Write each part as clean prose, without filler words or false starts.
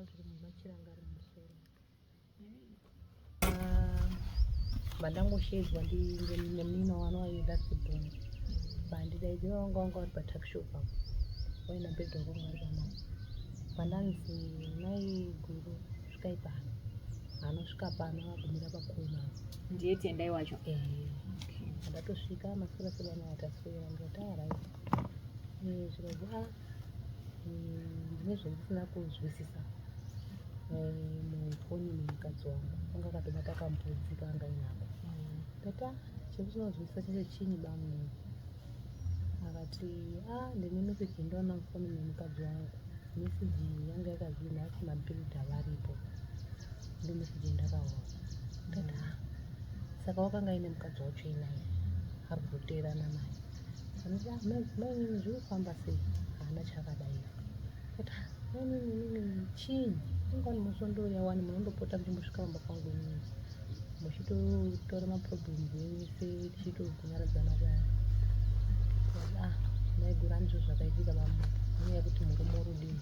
Zviri mumachira anga ari mumusoro. Ah, Vandangosheedzwa nemunina wano aienda sibhoni. Vandidaidzira vanga vanga vari patuckshop apo. Vaina bhedha wako vari panapa. Vandanzi mai guru svikai pano. Anosvika pano agumira pakona. Ndiye Tendai wacho. Eh. Ndatosvika maswera sebana vataswera ndikati alright. Eh, zvikanzi ah ndine zvandisina kunzwisisa eh, mufoni memukadzi wangu anga akatobata kambudzi kaanga inako ndati ah chekusina kunzwisisa chacho chinyi bamunini akati ah ndine meseji yandaona mufoni memukadzi wangu meseji yanga yakanzi nhasi mabhiridha varipo ndo meseji yandakaona ndati ah saka wakanga aine mukadzi wacho inaye ari kutoteerana naye Anoti ah mainini zviri kufamba sei haana chaakadaira. Ndati ah mainini inini chii inga wani musi wandouya wani munondopota muchimbosvika pamba pangu inini muchitotora maproblems enyu ese tichitokunyaradzana kudai. Ndikati ah maiguru handizvo zvakaitika bamunini nenyaya yekuti murume urudini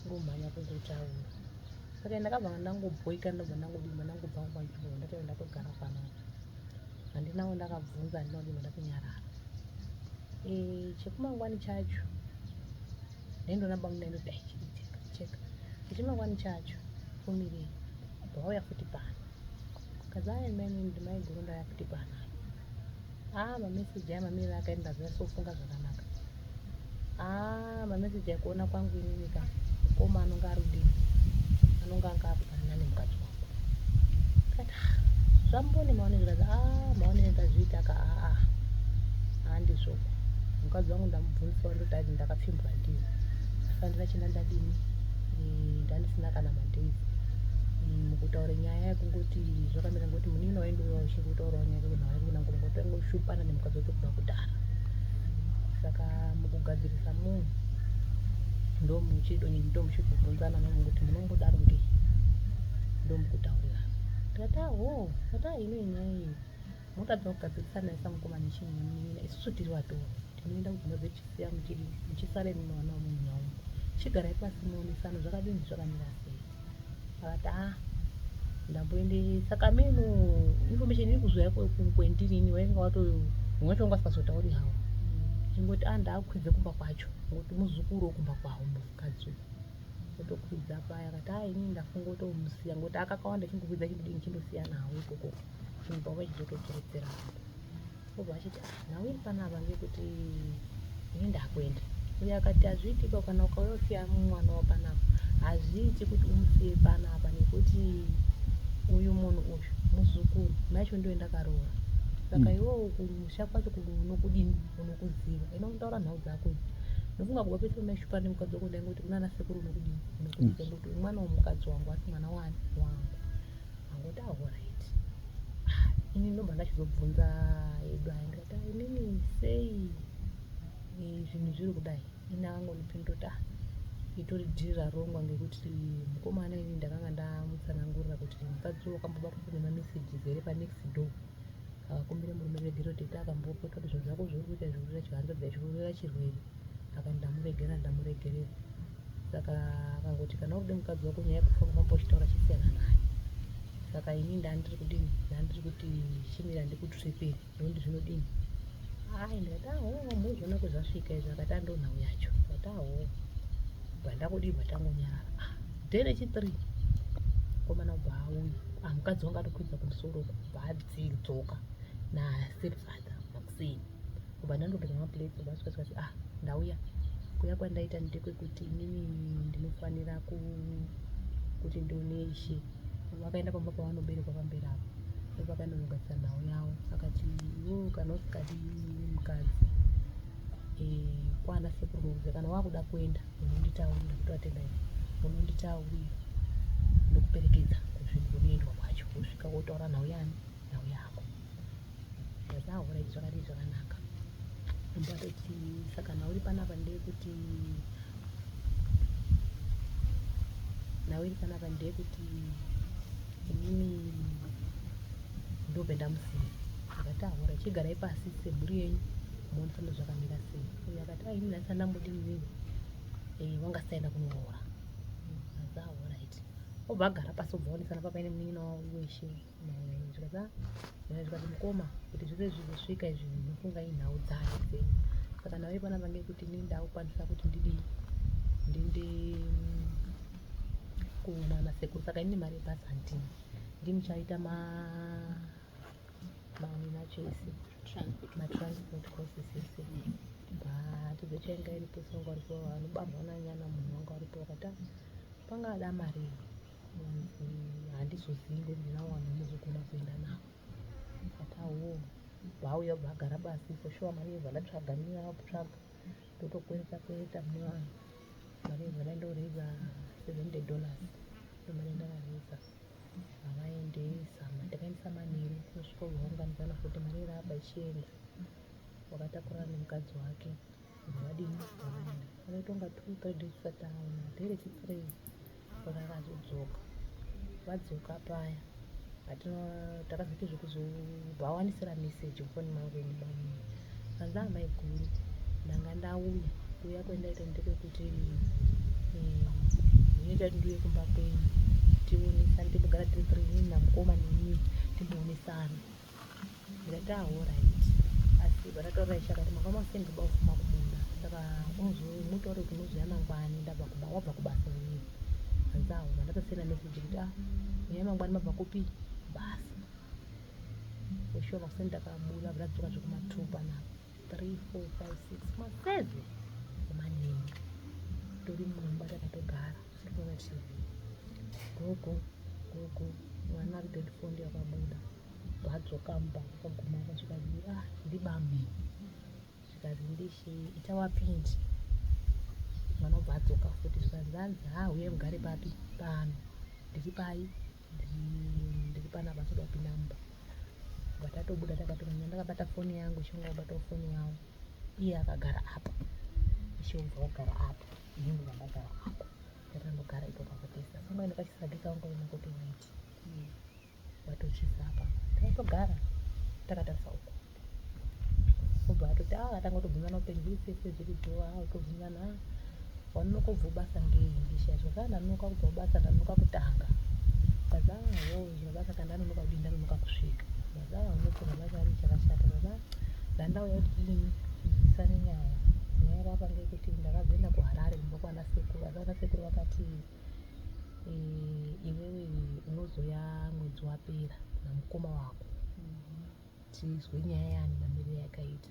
ngomhanya kungotaura. Saka ndakabva ndangobhoika ndobva ndangodii ndangobva panzvimbo ndatove ndatogara panapa. Handina wandakabvunza handina kudii ndakanyarara. Eh, chekumangwani chacho ndaindoona bamuna inoti dai cheka cheka chechimangwani chacho fumirei bva vauya futi pano kadzi aya maini ndimaiguru ndauya futi pano ah mameseji aya mamiriro akaenda ndazonyatsofunga zvakanaka ah mameseji aya kuona kwangu inini ka mukoma anonga ari kudini anonga anga akupanana nemukadzi wangu kati ah, zvambone maonero zvikanzi ah maonero ndazviita ka aa handizvoko mukadzi wangu ndamubvunzisawo ndoti azi ndakapfimbwa ndiye asi handina chenda ndadini eh, ndandisina kana madays mukutaura nyaya yekungoti zvakamira ngekuti munin'ina waindouya uchingotaurawo nyaya yekuti nhau yekuti nangomungoti angoshupana nemukadzi wacho kubva kudhara saka mukugadzirisa munhu ndomuchidonyi ndomuchibvunzana nomukuti munombodaro ngei ndomukutaurirana ndikati aho ndikati ah ino inyaya iyi motadza kugadzirisana samukoma nechinyi nemunin'ina isusu tiri vatorwa tinoenda kudzimba dzedu tichisiya muchisara imi mwana wamunhu naumu chigarai pasi muonesano zvakadini zvakamira sei akati ah ndamboende saka meno information iri kuzouya kwendiri ini wainge wato mumwe wacho wanga asikazotauri hawo chingoti ah ndaakwidze kumba kwacho ngokuti muzukuru wokumba kwawo mukadzi uyu otokwidza paya akati ah inini ndafunga kutomusiya ngokuti akakawanda chingokwidza chindodini chindosiya nawo ikoko chimba wachizotodzoredzera hangu obva achiti ah nhau iri panapa ngekuti ini ndakuenda uye akati hazviiti pa kana ukauya usiya mwana wapanapa hazviiti kuti umusiye panapa nekuti uyu munhu uyu muzukuru macho ndiwe ndakaroora saka iwewo kumusha kwacho unokudini unokuziva ino kutaura nhau dzako idzi ndofunga kuva pese pamaishupa nemukadzi wako ndaingoti kunana sekuru unokudini unokuziva ngekuti uyu mwana womukadzi wangu asi mwana wani wangu angoti ahorit ini ndobva ndachizobvunza edu aya ndikati "Ah, inini sei eh, zvinhu zviri kudai ini akangondipindura kuti ah itori dhiri rarongwa ngekuti mukomana ini ndakanga ndamutsanangurira kuti mukadzi uyu wakambobatwa nemamessages here panext door akakumbira murume regero tete akambopota kuti zvinhu zvako zvauri kuita zvikurira chihanzvadzi yacho chirwere akati ndamuregera ndamuregerera saka akangoti kana uri mukadzi wako nyaya yekufamba famba uchitaura chisiyana naye saka ini ndandiri kudini ndandiri kuti chimira ndikutripei nokuti zvinodini ai ndikati aho muzviona kwezvasvika izvi akati ando nhau yacho ndikati aho bva ndakudii bva tangonyarara ah day rechi3 mukomana ubva auya ah mukadzi wangu atokwidza kumusoro uko bva adzidzoka nastepfather makuseni ubva ndandogeza maplates ubva asvika zvikati ah ndauya kuya kwandaita ndekwekuti inini ndinofanira kuti ndione ishe vakaenda pamba pavanoberekwa pamberi apo ndopakaenda kunogadzisa nhau yavo akati iwewe kana usingadi mukadzi eh, kwana sekuru muruze kana wakuda kuenda unonditaurira kuti watenda ini unonditaurira ndokuperekedza kuzvinhu kunoendwa kwacho wosvika wotaura nhau yani nhau yako ndazahura izvi zvakadii zvakanaka ndobatoti saka nhau iri panapa ndeyekuti nhau iri panapa ndeyekuti inini ndobve ndamusiya akati ahura chigarai pasi semhuri yenyu muonesane zvakamira sei uyo akati ah ini nhasi andambodini nini eh, wanga saenda kunoroora azahura. Obva agara pasi obva aonesana papaine munin'ina wavo weshe zvikati ah, zvikati mukoma kuti zvese zvizosvika izvi munofunga inhau dzani dzenyu saka nhau yepanapa ngeyekuti ini ndakukwanisa kuti ndidii ndinde kuona nasekuru saka ini mari yebhasi handina ndimuchaita ma maonini acho ese matransport costs ese bhatidze chainga iripo sanga varipo vanobarwa nanyana munhu wanga varipo vakati ah, panga ada mari anzi handizozivi ngekuti ndinawo vanhu vanozogona kuenda navo ati awo vauya vagara pasi for sure mari yobva ndatsvaga ndinotsvaga ndotokwereta kwereta mune vanhu mari yobva ndaindoreza $70 ndomari yandakareza Vavaendesa takaendesa manheru kusvika vaunganidzana futi mari irapa ichienda wakatakurana nemukadzi wake vadini vaenda vakaita kunga 2 3 days tisati taona day rechi3 vakazodzoka vadzoka paya takazoita zvekuzovawanisira message mufoni mangu ini bamunini hanzi amai guru ndanga ndauya kuuya kwendaita ndekwekuti zvinoita kuti ndiuye kumba kwenyu tionesane timbogara tiri three inini namukoma nemi timboonesana ndikati ahorit asi vandataurira ishe akati manga maseni ndoda kufuma kumunda saka mutaure kuti unozouya mangwani ndabva kuba wabva kubasa inini hanzi aho vandatosenda message kuti ah uyai mangwani mabva kupi basa ushuwa makuseni ndakabuda ndadzoka zvekuma two panapa 3 4 5 6 ma 7 emanheru tori mumba takatogara tiri kuona tv gogo gogo mwana ari grade 4 ndiye akabuda vadzoka mumba vakaguma vakasvika ah ndibamhe zvikanzi ndishe ita wapindi mwana obva adzoka futi zvikanzi hanzi ha huyai mugare papi pano ndiri pai ndiri panapa ndoda kupinda mumba bva tatobuda takatomanya ndakabata foni yangu ishe wanga foni yavo iye akagara apa ishe ubva wagara apa ini ndobva ndagara apa tatandogara ipo pakutesa songa ndakachisage kangu ina kuti white vatochisa apa takatogara takatarisa uko obva atoti ah atanga kutobvunzana upenyu zviri sei sei zviri bho ah kutobvunzana ah wanonoka kubva kubasa ngei ndisha zvaka ndanonoka kubva kubasa ndanonoka kutanga kazi ah wo zvino basa kana ndanonoka kudii ndanonoka kusvika kazi ah unofunga basa ari chakashata kazi ah ndandauya kuti tidini tizwisane nyaya nyaya iri apa ngeyekuti ndakazoenda kuHarare kumba kwana sekuru asi vana sekuru vakati eh, iwewe unozoya mwedzi wapera namukoma wako tizwe nyaya yani mamiriro yakaita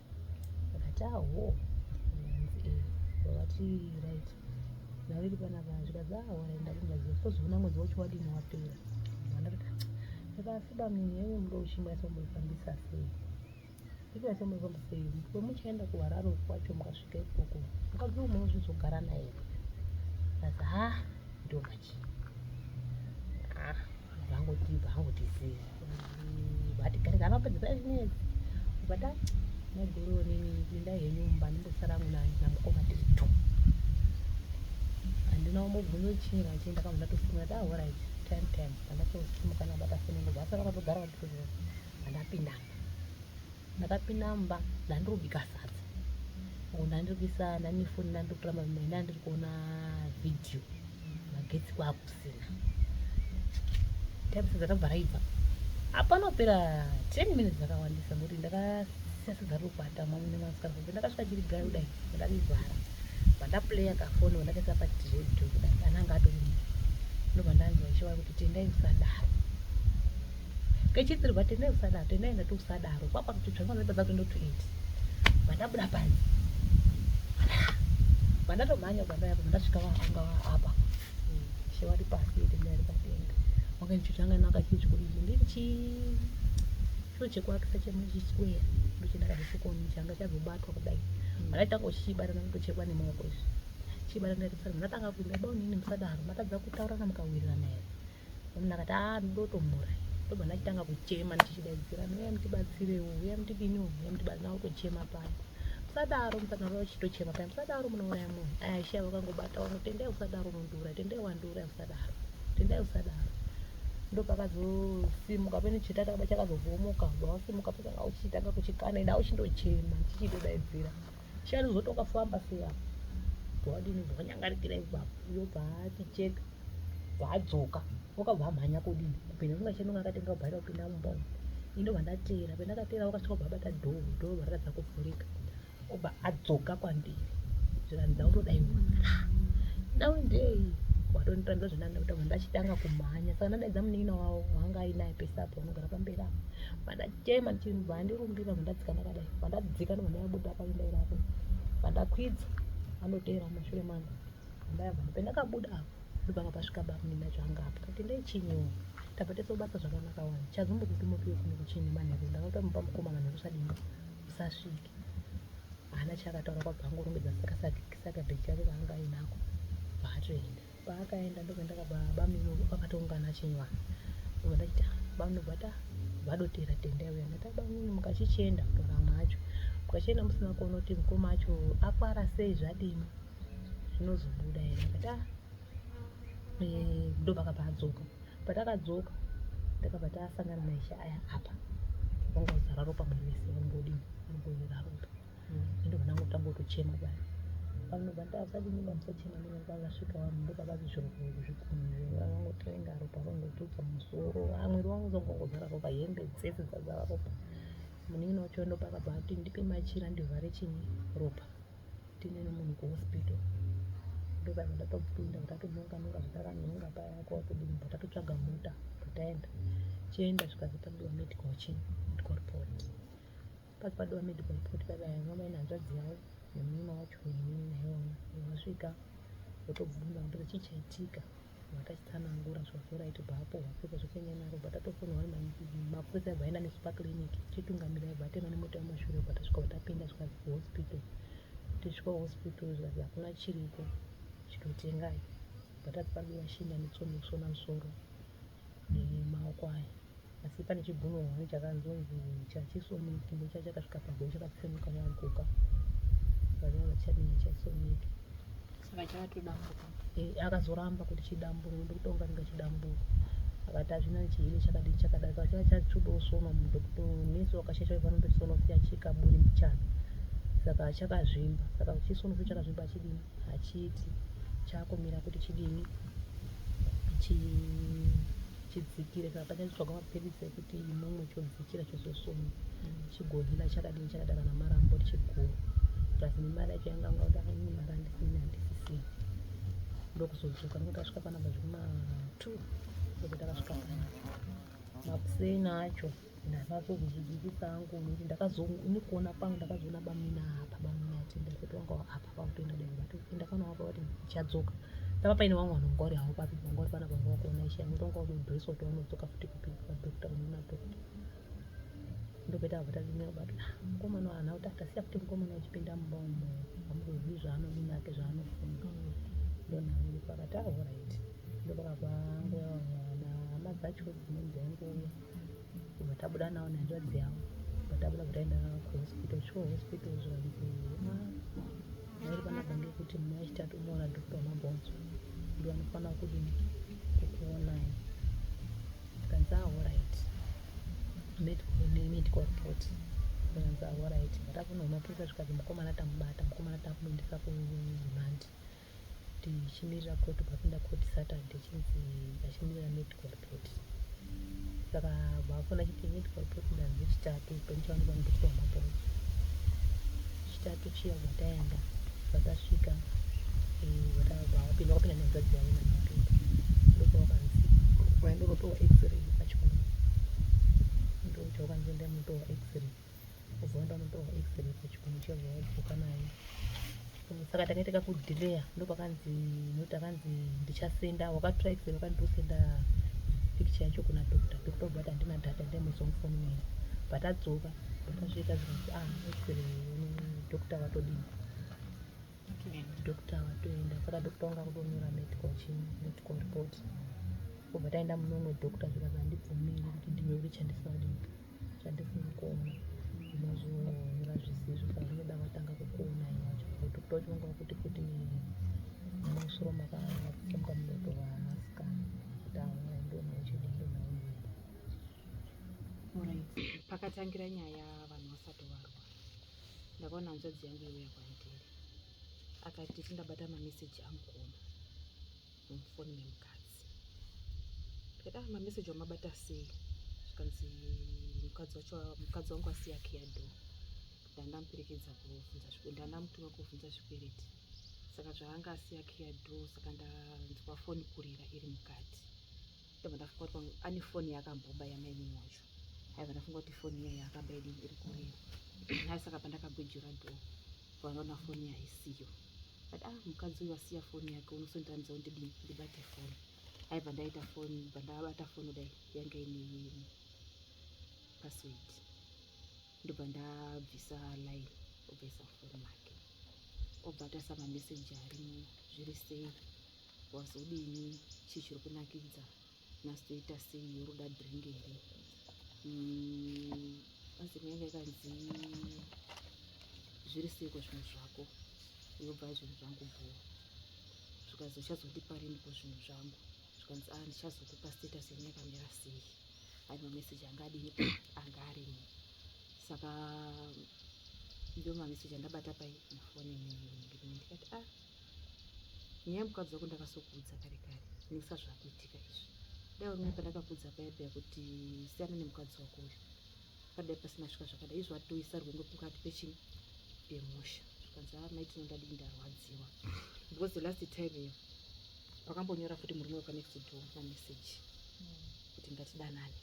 vakati aho hanzi e vakati right nhau iri panapa zvikanzi aho right ndakunyaziva tozoona mwedzi wacho wadini wapera vandakati saka asi bamnini yewe muda uchimwa somboifambisa sei ikwaisa mboifambisa sei kwemuchaenda kuharare uku kwacho mukasvika ikoko mukadzi uyu munozvizogara naye asi ha ndomachi ah vangoti vangoti zii vati gare kana vapedza 5 minutes vata maiguru nini pindai henyu mumba ndimbosara namukoma tiri two handina kumbobvunza chii kana chii ndakabva ndatosimira da horit time time pandatosimuka ndabata foni ndobva asara vakatogara vatitoziva pandapinda ndakapinda mumba ndandiri kubika sadza uku ndandiri kuisa ndanifoni ndandiri kutora mamai ndandiri kuona vhidhiyo magetsi kwakusina type sadza rabva raibva hapana kupera 10 minutes dzakawandisa nokuti ndakasiya sadza riri kukwata mamwe nemasikana ndakasvika chiri dry kudai ndarivhara vandaplaya kafoni vandakaisa paredhiyo kudai ananga atori ndobva ndanzwa ichiva kuti tendai usadaro kechitsirwa tendai usadaro tendai ndati usadaro kwakwakuti tsvanga ndapedza kuenda to eight vandabuda panze vandatomhanya kwandaya apa ndasvika vanga apa she vari pasi tendai ari padenga wanga ndichitanga naka chii chikuru ndiri chii chiro chekuakisa chemuchisquare ndochendakazosvikoni changa chazobatwa kudai vandaitanga kuchichibata ndakutochekwa nemaoko izvi chibata ndati ndatanga kuimba baunini musadaro matadza kutaurana mukawirirana here Munhu akati ah ndotomura. Ndobva ndachitanga kuchema ndichidaidzira uya mutibatsirewo uya mutidiniwo uya mutibatsira kutochema paya. Musadaro musadaro vachitochema paya musadaro munouraya munhu. Aya ishe vakangobata wangu tendai usadaro unondiuraya tendai wandiuraya usadaro tendai usadaro. Ndopakazosimuka pane chitata kaba chakazovhomoka bva wasimuka pakanga uchitanga kuchikana ida uchindochema ndichitodaidzira. Shari zotokafamba sei apa. Bva wadini bva wanyangarikira ipapo yobva aticheka. Bvaadzoka wakabva amhanya kudini kupinda kunga chenonga akatenga kubva kupinda mumba umu. Ini ndobva ndateera pandakateera wakasvika kubva abata dhoo dhoo ratadza kuvhurika obva adzoka kwandiri zvikanzi ndakutodai nawe ndei watondiratidza zvandanda kuita ndachitanga kumhanya saka ndadaidza munin'ina wavo wanga ainaye pese apo vanogara pamberi apo vandachema ndichibva andirumbira vandadzika ndakadai vandadzika ndobva ndabuda paindaira apo vandakwidza anoteera mumashure mangu ndayabva pendakabuda apo ndopanga pasvika bamunini acho anga apa kati ndei chinyiwo tabva tese kubasa zvakanaka wani chazombokuti mupiwe kuno kuchini manheru ndakatomupa mukoma manheru usadini usasvike haana chaakataura kwabva angorongedza saka bhegi chake kaanga ainako bvaatoenda paakaenda ndokuenda bamunini vakatoungana achinyi vanhu ndobva ndachiti ah, bamunini bvata vadotera tenda uya ndati ah, bamunini mukachichienda kutora mwacho mukachienda musina kuona kuti mukoma acho akwara sei zvadini zvinozobuda here akati ah eh, ndopakabva adzoka patakadzoka takabva tasangana naishe aya apa wanga uzara ropa mwiri wese wangodini wangoyera ropa ndobva ndangotanga kutochema paya vanobva ndasadini bamusachema ndovasvika vanhu ndobva zviro zvikunwe vangotenga ropa rongodzudza musoro ah, mwiri wangu uzongongozara ropa hembe dzese dzazara ropa munin'ina wacho ndopakabva ati ndipe machira ndivhare chinyi ropa tine nemunhu kuhospital ndobva ndatopinda ndatononga nonga zvatakanonga paya kwakudini tatotsvaga mota pataenda chienda zvikanzi padiwa medical chii medical report pasi padiwa medical report paya mama ine hanzvadzi yavo nemunin'ina wacho nemunin'ina iwona wasvika votobvunza kuti chii chaitika Vakachitsanangura zvazoraiti bvapo wapfeka zvekuenda bva tatofonwa mapurisa aibva aenda nesu paclinic chitungamira aibva atema nemota yemashure bva tasvika bva tapinda zvikanzi kuhospital tisvika hospital zvikanzi hakuna chiriko chitotengai bva tati padiwa shinda netsono yekusona musoro nemaoko aya asi pane chigunwe hwani chakanzonzi chachisoneki ndocha chakasvika pago chakatsemuka yaguka vaiva vachadini chasoneki saka chakatodambuka eh, akazoramba kuti chidamburo ndokutonga ringa chidamburo akati hazvina chihile chakadii chakadai saka chava chachodosonwa nesi wakashaisha vanondosona siya chikaburi mbichana saka chakazvimba saka chisono chakazvimba achidini hachiiti chakumira kuti chidini chidzikire saka pachatsvagwa mapiritsi ekuti mumwe chodzikira chozosoma chigohila chakadini chakadara namarambo chiguru plus nemari yacho yanga anga kuti ini mari handisina handisisina ndokuzodzoka ndokuti asvika panapa zvekuma two ndokuti akasvika panapa makuseni acho ndakazozozvidzikisa hangu nekuti ndakazoini kuona kwangu ndakazoona bamina apa bamina atenda kuti wanga apa pakutoenda dai vatoenda kana wapa vati ndichadzoka papa paine vamwe vanhu vanga vari havo papi vanga vari panapa vanga vakuona ishe yangu vanga vakudresa kuti vanodzoka futi kupi kwadokta unoona dokta ndokuita vabva tadini vabati ah, mukomana haana kuti atasiya futi mukomana uchipinda mumba umo hamuzozivi zvaanodini ake zvaanofunga ndonhauri pakati ahorit ah, ndopakabva nguva vamwe hama dzacho dzimweni dzaingouya kubva tabuda nawo nehanzvadzi yavo kubva tabuda bva taenda kuhospital sure hospital zvikanzi ah, mairi panapa ngekuti muna wechitatu unoona doctor wamabhonzo ndiwo anofanira kudini kukuonai zvikanzi ahorit ah, medical report zvikanzi ahorit ah, vatakunoona mapurisa zvikanzi mukomana tamubata mukomana takumuendesa kuremand tichimirira court papinda court Saturday chinzi achimirira medical report saka vafona chiti medical report ndanzi chitatu penichaonekwa ndokutwa mabhonzo chitatu chiya zvataenda zvatasvika vapinda vakapinda nehanzvadzi yavo namapinda ndopawakanzi waenda unotorwa x-ray pachikuru ndochawakanzi enda munotorwa x-ray ubva waenda unotorwa x-ray pachikuru chiyabva wadzoka nayo saka takaita kakudhileya ndopakanzi noti akanzi ndichasenda wakatora x-ray wakanzi ndosenda picture yacho kuna doctor doctor obva ati handina data ndaimuisa mufoni menyu but adzoka patasvika zvikanzi ah x-ray doctor watodini doctor watoenda saka doctor wanga kutonyora medical chii medical report obva taenda mune umwe doctor zvikanzi handibvumiri kuti ndinyore chandisina kudini chandisina kuona unozonyora zvisizvo saka zvinoda vatanga kukuona iwacho doctor wacho vanga vakuti futi musoro makatsemuka munotorwa masikana kuti aona ndona uchidi ndona Alright. Pakatangira nyaya vanhu vasati varwa ndakaona hanzvadzi yangu iuya kwandiri akati tindabata mameseji amukoma mufoni memukadzi. Ndikati, ah, mameseji wamabata sei? Zvikanzi mukadzi wacho, mukadzi wangu asiya keyado, ndandamuperekedza kuvhunza, ndandamutuma kuvhunza zvikwereti, saka zvaanga asiya keyado, saka ndanzwa foni kurira iri mukati. Ndobva ndafunga kuti pamwe ane foni yaakamboba yamainini wacho. Aibva ndafunga kuti foni iya yaakaba idini iri kurira. Ai, saka pandakagwejura door, vanoona foni haisiyo. But ah, mukadzi uyu asiya foni yake, unosondiramidza kuti ndidini, ndibate foni. Aibva ndaita foni, bva ndabata foni kudai, yanga ine password. Ndobva ndabvisa line, obvaisa foni make, obva ataisa mameseji arimo: zviri sei, wazodini, chii chiri kunakidza nhasi, toita sei, uroda drink here? Asi imwe yanga yakanzi, zviri seiko zvinhu zvako? Yobva zvinhu zvangu bhoo. Zvikanzi, uchazondipa riniko zvinhu zvangu? Zvikanzi, a, ndichazokupa, status yenyu yakamira sei? Ari mameseji anga adini, anga arimo. Saka ndio mameseji andabata pai mufoni. Ndikati, ah, nyaya yemukadzi wako ndakasokuudza kare kare, nekusa zvakuitika izvi. Dai uri pandakakuudza paya paya kuti siyana nemukadzi wako uyu, padai pasina svika zvakadai. Izvo atoisa rwendo mukati pechii, pemusha. Zvikanzi, a, maiti ndadii, ndarwadziwa, because the last time iyo pakambonyora futi murume weka next door mameseji kuti ngatidanane.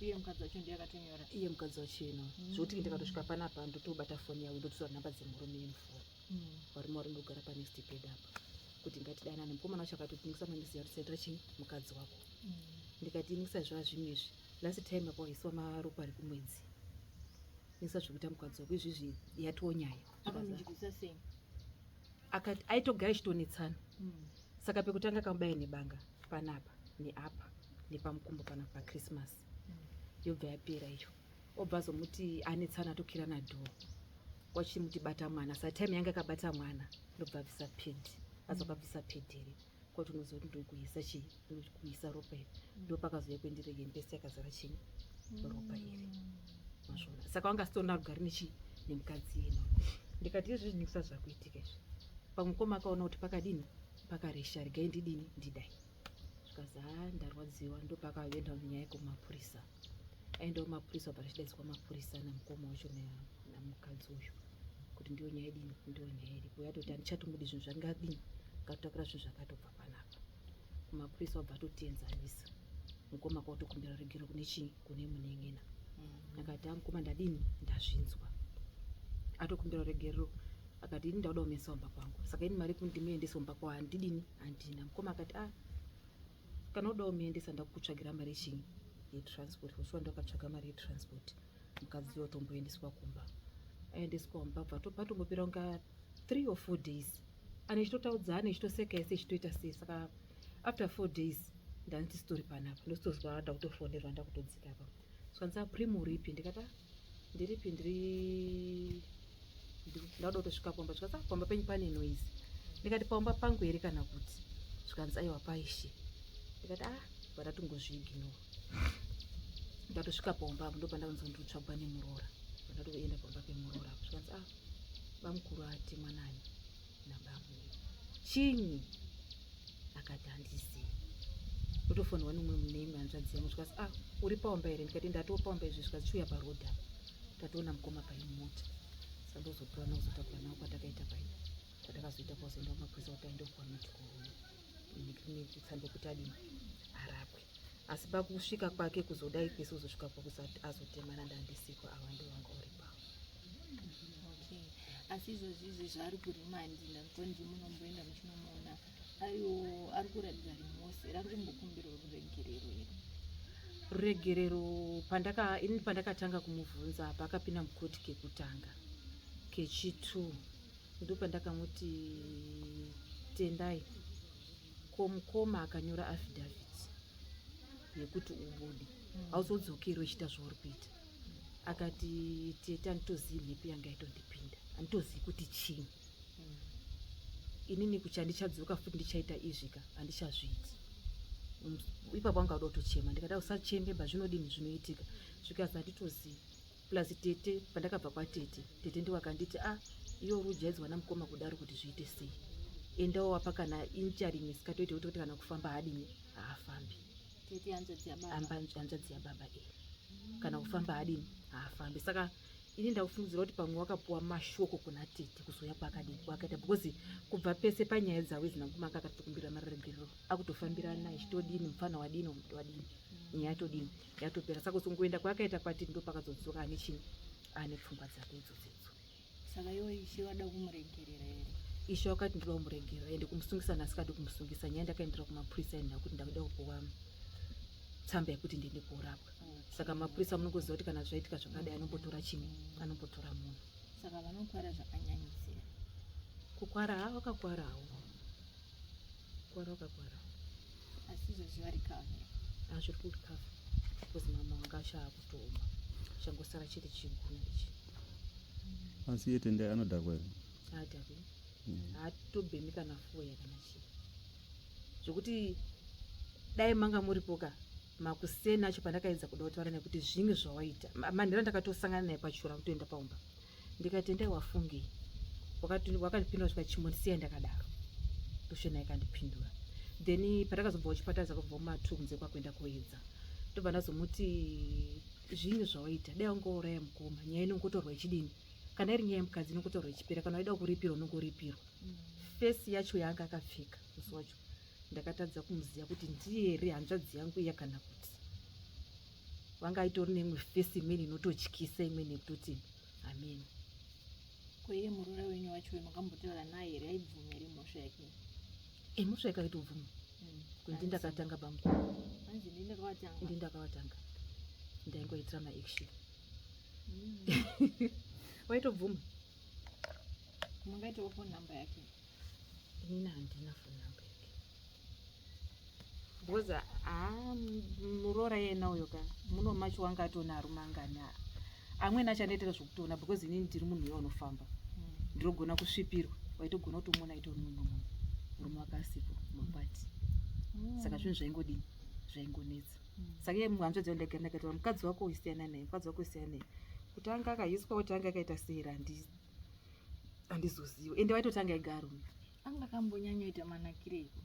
Iye mukadzi wacho ndiye akatonyora? Iye mukadzi wacho ino. Zvokuti ndikatosvika panapa, ndotobata foni yavo, ndotora nhamba dzemurume yemufoni. Varume vari ndogara panext bed apa, kuti ngatidanane. Mukomana wacho akatotingisa mameseji atisaitira chii mukadzi wako. Ndikati, inisa zvaa zvimwe izvi, last time apa waiswa maropa ari kumwedzi, nisa zvekuita mukadzi wako izvizvi, yatoo nyaya. Akamunzwisa sei? Akati aitogara ichitonetsana. Saka pekutanga kamubaya nebanga panapa neapa nepamukumbo panapa paChristmas. Yobva yapera iyo, obva azomuti anetsana, atokirana door, wachimuti bata mwana. Saka time yanga akabata mwana, ndobva abvisa pad. Azokabvisa pad here kwati unozoti ndokuisa chii, ndokuisa ropa iri. Ndopakazouya kwendiri hembe yese yakazara chii, ropa iri, mazvona. Saka wanga asitorina rugare nechii, nemukadzi ino. Ndikati, izvi zvinikusa zvakuitika izvi, pamukoma akaona kuti pakadini, pakaresha, regai ndidini, ndidai. Zvikazi, ha, ndarwadziwa. Ndopakaenda nyaya kumapurisa. Aenda kumapurisa, obva achidaidzwa mapurisa namukoma wacho namukadzi uyu, kuti ndiyo nyaya idini, ndiyo nyaya iripo. Yatoti handichatomudi zvinhu zvangadini, ngatotakura zvinhu zvakatobva panapa kumapurisa. Obva atotenzanisa mukoma kwautokumbira regero kune chii, kune munen'ena. Akati, amukoma, ndadini, ndazvinzwa. Atokumbira regerero, akati, ini ndauda kumuendesa kumba kwangu, saka ini mari yekuti ndimuendese kumba kwavo handidini, handina. Mukoma akati, a, kana uda kumuendesa, ndakukutsvagira mari yechii, yetransport. Ushuwa ndakatsvaga mari yetransport, mukadzi uyo otomboendeswa kumba. Aendeswa kumba, bva patombopera kunga 3 or 4 days, ane chitotaudzana, echitoseka ese, echitoita sei. Saka after 4 days ndanditi sitori panapa, ndositozwa ndakutofonerwa, ndakutodzika apa. Zvikanzi, aprim uripi? Ndikati, "Ah, ndiripi, ndiri ndauda kutosvika pamba." Zvikanzi, "Ah, pamba penyu pane noise." Ndikati, pamba pangu here kana kuti? Zvikanzi, aiwa, paishe. Ndikati, ah, vatatongozviignore. Ndatosvika pamba apo, ndopandakanzwa ndinotsvagwa nemuroora. Pandatoenda pamba pemuroora apo, zvikanzi, ah, bamukuru atemwa nani, nabamwe chinyi. Akati, handizii. Ndotofonwa nomwe neimwe hanzvadzi yangu. Zvikanzi, ah, uri paomba here? Ndikati, ndatopaomba izvi. Zvikanzi, chiuya parodhi apa, tatoona mukoma paimota. Saka ndozotora nakuzotakura nawo kwatakaita pai kwatakazoita kwazoenda kumapurisa kuti aende kuamedical tsamba yekuti adini, arapwe. Asi pakusvika kwake kuzodai kwese, kuzosvika kwakuti azotemana, ndandisipo, ava ndo vanga uri pavo. Okay, asi izvozvi izvi zvaari kuremand, ndanzwa munomboenda muchinomuona, aiwo ari kuratidza remorse here? Ari kumbokumbira ruregerero here? Ruregerero, pandaka ini pandakatanga kumubvunza paakapinda mukoti kekutanga, kechi2, ndo pandakamuti, tendai, ko mukoma akanyora affidavit yekuti ubude, hauzodzokeri uchiita zvauri kuita? Akati, tete, handitozivi mhepo yanga itondipinda, handitozivi kuti chii. Inini kucha ndichadzoka futi ndichaita izvika, handichazviiti. Ipapo anga uda kutochema. Ndikati, usachembe ba, zvinodini, zvinoitika. Zvikazi, handitozivi. Plus tete, pandakabva kwatete, tete ndiwo akanditi, a, iwe uri ujaidzwa namukoma kudaro kuti zviite sei? Endawo wapa kana incha rimwe, sikatoite kuti kana kufamba haadini, haafambi. Tete hanzvadzi yababa. Hanzvadzi yababa iyi kana kufamba adini haafambi. Saka ini ndakufungidzira kuti pamwe wakapuwa mashoko kuna tete kuzouya kwakadini kwakaita, because kubva pese panyaya dzavo idzi nangumanga akatokumbira maregerero, akutofambirana ichitodini, mufana wadini wadini, nyaya yatodini yatopera. Saka kuzongoenda kwaakaita kwatiri ndo pakazodzoka ane chini, ane pfungwa dzake idzodzidzo. Saka iwo ishe wada kumuregerera here? Ishe wakati ndinoda kumuregerera, ende kumusungisa nasikadi kumusungisa. Nyaya ndakaendera kumapurisa enhau kuti ndakuda kupuwa tsamba yekuti ndiende korapwa. Saka mapurisa munongoziva kuti kana zvaitika zvakadai anombotora chini, anombotora munhu. Saka vanokwara zvakanyanyisira? Kukwara ha, vakakwarawo, kwara vakakwara. Asi izvozvi vari cover? Hazviri kucover because mama wanga achaakutooma, changosara chete chigunu ichi. Asi iye Tendai anodhakwa here? Haadhakwi. Haatobhemi kana foya kana chii, zvokuti dai manga muripoka makuseni acho pandakaedza kuda kutaura nekuti zvimwe zvawaita. Manhero ndakatosangana naye pachura kutoenda paumba, ndikati, "Tendai, wafungei?" Wakandipindura svika chimbondisiya ndakadaro. Ndoshona ikandipindura. Then patakazobva kuchipatara zakubva mumatu kunze kwakuenda kuedza, ndobva ndazomuti, "Zvinyi zvawaita? Dai wangouraya mukoma, nyaya inongotorwa ichidini? Kana iri nyaya yemukadzi inongotorwa ichipera. Kana waida kuripirwa unongoripirwa." Face yacho yaanga akapfeka musi wacho ndakatadza kumuziva kuti ndiye here hanzvadzi yangu iya kana kuti vanga aitori neimwe face imweni inototyisa, imweni yekutoti ameni. Ko iye muroora wenyu wacho makambotaura naye here? Aibvuma here mhosva yake? Mhosva yakaitobvuma kuti ndakatanga bamukuru. Hanzi ndi ndakawatanga. Ndi ndakawatanga, ndaingoitira maaction. Waitobvuma. Mungaitawo phone number yake? Inini handina phone number yake because haa, muroora yena uyo ka muno macho wanga atona arume angani amweni achandoitira zvokutoona, because inini ndiri munhu uyo unofamba, ndinogona kusvipirwa. Waitogona kutomuona aitori mumwe munhu, murume wake asipo mapati. Saka zvinhu zvaingodini, zvaingonetsa. Saka iye hanzvadzi yangu ndagara ndakataura, mukadzi wako usiyana naye, mukadzi wako usiyana naye, kuti anga akaiswa, kuti anga akaita sei, handizozivi. Ende waitotanga ega arume. Anga akambonyanyoita manakireiko?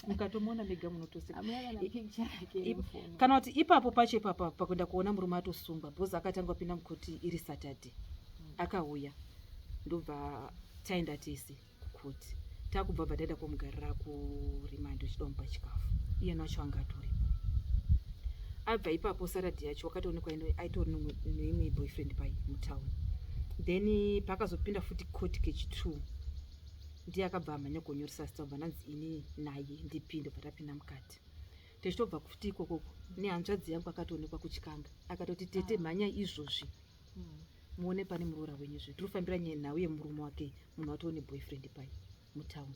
Mukatomuona mega munotoseka. Hamuna kana picture yake yemufoni? Kana kuti ipapo pacho ipapa pakuenda kuona murume atosungwa, because akatanga kupinda mukoti iri Saturday. Akauya, ndobva taenda tese kukoti. Takubva bva taenda komugarira kuremand, uchida kumupa chikafu, iye nacho anga atoripo. Abva ipapo Saturday yacho wakatoonekwa aitori neimwe boyfriend pai mutown. Then paakazopinda futi court kechi2, ndiye akabva amhanya kunyoresa zita, bva ndanzi ini naye ndipinde. Bva tapinda mukati, tichitobva futi ikokoko nehanzvadzi yangu akatoonekwa kutyanga, akatoti, "Tete, mhanya izvozvi muone pane muroora wenyu zve tiri kufambira nyaya nhau yemurume wake, munhu watoo neboyfriend pai mutown."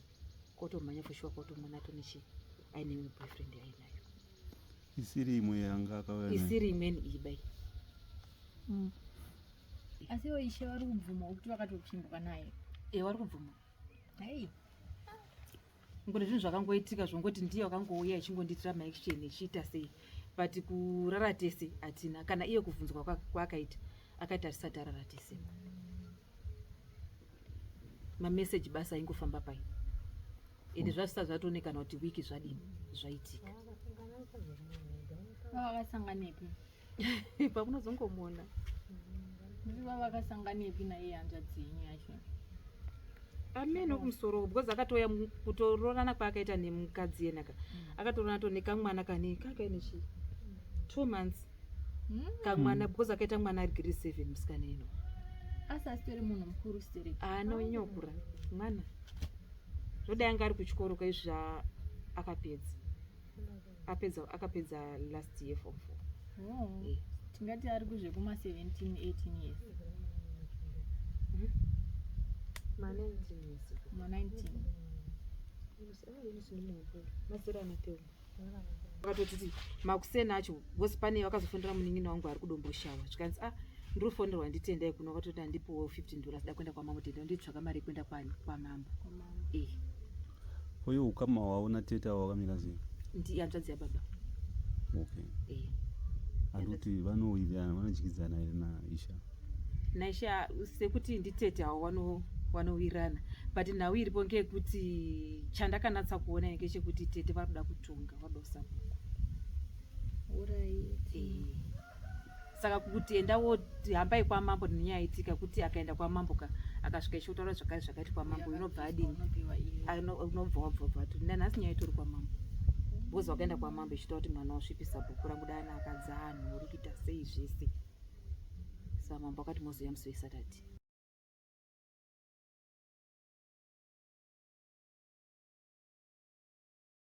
Kotomhanya for sure, kotomuona atone chi, aine imwe boyfriend yainayo. Isiri imwe yanga akauya nayo? Isiri imweni iyi bai. Asi iwo ishe vari kubvuma kuti vakatopfimbwa naye? E, vari kubvuma. Hei. Ngoti zvinhu zvakangoitika zvongoti ndiye wakangouya ichingondiitira maaction ichiita sei, but kurara tese hatina. Kana iye kubvunzwa kwaakaita akaita tisati arara tese. Mameseji basa aingofamba pai, ende zvasisa zvatoonekana kuti wiki zvadini zvaitika. Vava vakasanganepi? Pamunozongomuona. Ndiri vava vakasanganepi naiye hanzvadzi yenyu yacho? Amene kumusoro, because akatouya kutororana kwaakaita nemukadzi yenaka, akatororana to nekamwana kane kakaine chi 2 months kamwana, because akaita mwana ari grade 7 musikana ino. Asi asitori munhu mukuru stereki? Haana unyokura mwana, zvodai anga ari kuchikoro kaizva, akapedza, apedza, akapedza last year form four. Oh. Eh. Tingati ari kuzvekuma 17 18 years? Ma 19 years. Ma 19. Mazera anateo akatotiti makuseni acho, because pane vakazofonera munin'ina wangu ari kuDomboshawa, zvikanzi, "A, ndiri kufonerwa nditendai kuno." Akatoti, "Handipowo $15, da kuenda kwamambo." Tendai nditsvaka mari yekuenda kwamambo. E. Uye ukama hwavo natete avo wakamira sei? Ndi hanzvadzi yababa. Okay. E. Handikuti vanowirirana, vanodyidzana here naisha? Naisha sekuti nditete havo vanowirirana, but nhau iripo ngeyekuti chandakanatsa kuona ngechekuti tete vari kuda kutonga, vari kuda kusabhuku. Eh. Saka kuti enda wohambai kwamambo nenyaya itika kuti akaenda kwamambo ka akasvika ichiotaura zvakare zvakaiti kwamambo inobva adini unobva wabva bva kuti nanhasi nyaya itori kwamambo because wakaenda kwamambo ichitaura kuti mwana wasvipisa bhuku rangu dana akadza anhu uri kuita sei zvese. Saka mambo akati mozoya musi wesaturday.